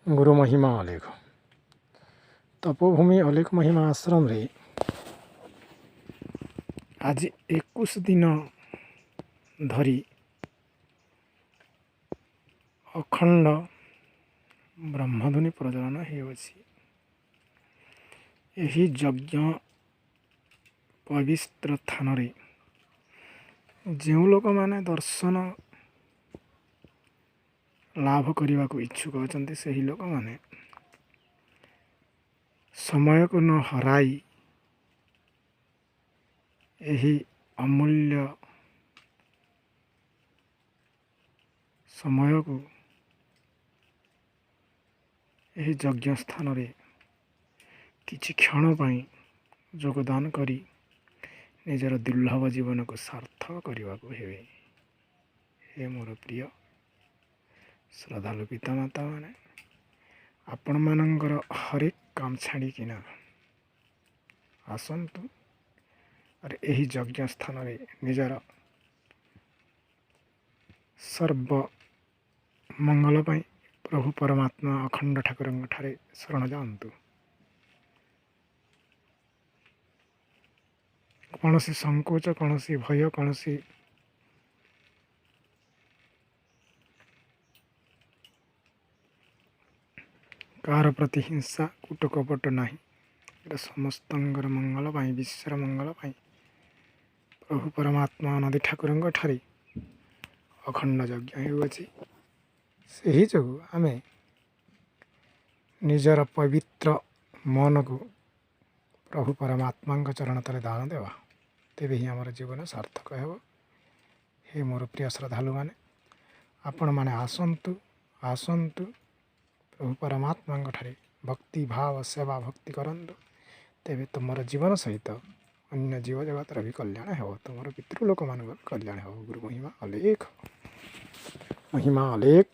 ଗୁରୁ ମହିମା ଅଲେଖ। ତପୋଭୂମି ଅଲେଖ ମହିମା ଆଶ୍ରମରେ ଆଜି 21 ଦିନ ଧରି ଅଖଣ୍ଡ ବ୍ରହ୍ମଧୁନି ପ୍ରଜ୍ୱଳନ ହେଉଅଛି। ଏହି ଯଜ୍ଞ ପବିତ୍ର ସ୍ଥାନରେ ଯେଉଁ ଲୋକମାନେ ଦର୍ଶନ ଲାଭ କରିବାକୁ ଇଚ୍ଛୁକ ଅଛନ୍ତି, ସେହି ଲୋକମାନେ ସମୟକୁ ନ ହରାଇ ଏହି ଅମୂଲ୍ୟ ସମୟକୁ ଏହି ଯଜ୍ଞ ସ୍ଥାନରେ କିଛି କ୍ଷଣ ପାଇଁ ଯୋଗଦାନ କରି ନିଜର ଦୁର୍ଲଭ ଜୀବନକୁ ସାର୍ଥକ କରିବାକୁ ହେବେ। ହେ ମୋର ପ୍ରିୟ ଶ୍ରଦ୍ଧାଳୁ ପିତାମାତାମାନେ, ଆପଣମାନଙ୍କର ହରେକ କାମ ଛାଡ଼ିକିନା ଆସନ୍ତୁ ଆରେ ଏହି ଯଜ୍ଞ ସ୍ଥାନରେ ନିଜର ସର୍ବ ମଙ୍ଗଳ ପାଇଁ ପ୍ରଭୁ ପରମାତ୍ମା ଅଖଣ୍ଡ ଠାକୁରଙ୍କ ଠାରେ ଶରଣ ଯାଆନ୍ତୁ। କୌଣସି ସଙ୍କୋଚ, କୌଣସି ଭୟ, କୌଣସି କାହାର ପ୍ରତି ହିଂସା କୁଟ କପଟ ନାହିଁ। ଏଇଟା ସମସ୍ତଙ୍କର ମଙ୍ଗଳ ପାଇଁ, ବିଶ୍ୱର ମଙ୍ଗଳ ପାଇଁ ପ୍ରଭୁ ପରମାତ୍ମା ନଦୀ ଠାକୁରଙ୍କ ଠାରେ ଅଖଣ୍ଡ ଯଜ୍ଞ ହେଉଅଛି। ସେହି ଯୋଗୁଁ ଆମେ ନିଜର ପବିତ୍ର ମନକୁ ପ୍ରଭୁ ପରମାତ୍ମାଙ୍କ ଚରଣ ତଳେ ଦାନ ଦେବା, ତେବେ ହିଁ ଆମର ଜୀବନ ସାର୍ଥକ ହେବ। ହେ ମୋର ପ୍ରିୟ ଶ୍ରଦ୍ଧାଳୁମାନେ, ଆପଣମାନେ ଆସନ୍ତୁ, ଆସନ୍ତୁ, ପ୍ରଭୁ ପରମାତ୍ମାଙ୍କ ଠାରେ ଭକ୍ତି ଭାବ ସେବା ଭକ୍ତି କରନ୍ତୁ। ତେବେ ତୁମର ଜୀବନ ସହିତ ଅନ୍ୟ ଜୀବଜଗତର ବି କଲ୍ୟାଣ ହେବ, ତୁମର ପିତୃ ଲୋକମାନଙ୍କର ବି କଲ୍ୟାଣ ହେବ। ଗୁରୁ ମହିମା ଅଲେଖ, ମହିମା ଅଲେଖ।